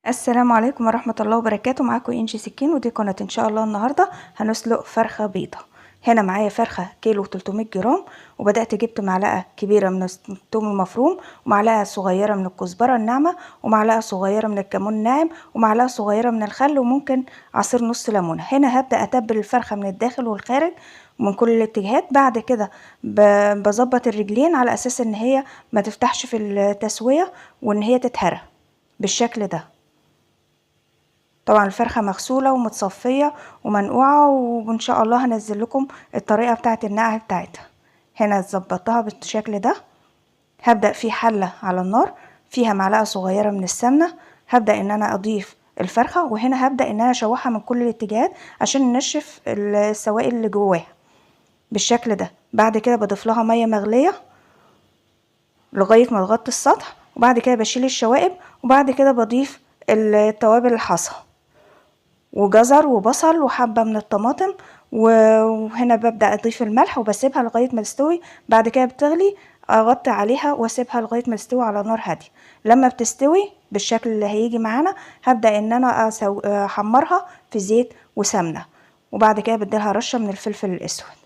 السلام عليكم ورحمة الله وبركاته. معاكم إنجي سكين ودي قناة. إن شاء الله النهاردة هنسلق فرخة بيضة. هنا معايا فرخة كيلو 300 جرام، وبدأت جبت معلقة كبيرة من الثوم المفروم، ومعلقة صغيرة من الكزبرة الناعمة، ومعلقة صغيرة من الكمون الناعم، ومعلقة صغيرة من الخل، وممكن عصير نص ليمونة. هنا هبدأ أتبل الفرخة من الداخل والخارج من كل الاتجاهات. بعد كده بظبط الرجلين على أساس إن هي ما تفتحش في التسوية وإن هي تتهرى بالشكل ده. طبعا الفرخة مغسولة ومتصفية ومنقوعة، وإن شاء الله هنزل لكم الطريقة بتاعة النقع بتاعتها. هنا ظبطتها بالشكل ده. هبدأ في حلة على النار فيها معلقة صغيرة من السمنة، هبدأ إن أنا أضيف الفرخة، وهنا هبدأ إن أنا أشوحها من كل الاتجاهات عشان ننشف السوائل اللي جواها بالشكل ده. بعد كده بضيف لها مية مغلية لغاية ما تغطي السطح، وبعد كده بشيل الشوائب، وبعد كده بضيف التوابل الحصى وجزر وبصل وحبة من الطماطم، وهنا ببدأ أضيف الملح وبسيبها لغاية ما تستوي. بعد كده بتغلي، أغطي عليها وأسيبها لغاية ما تستوي على نار هادية. لما بتستوي بالشكل اللي هيجي معانا هبدأ إن أنا أحمرها في زيت وسمنة، وبعد كده بديلها رشة من الفلفل الأسود.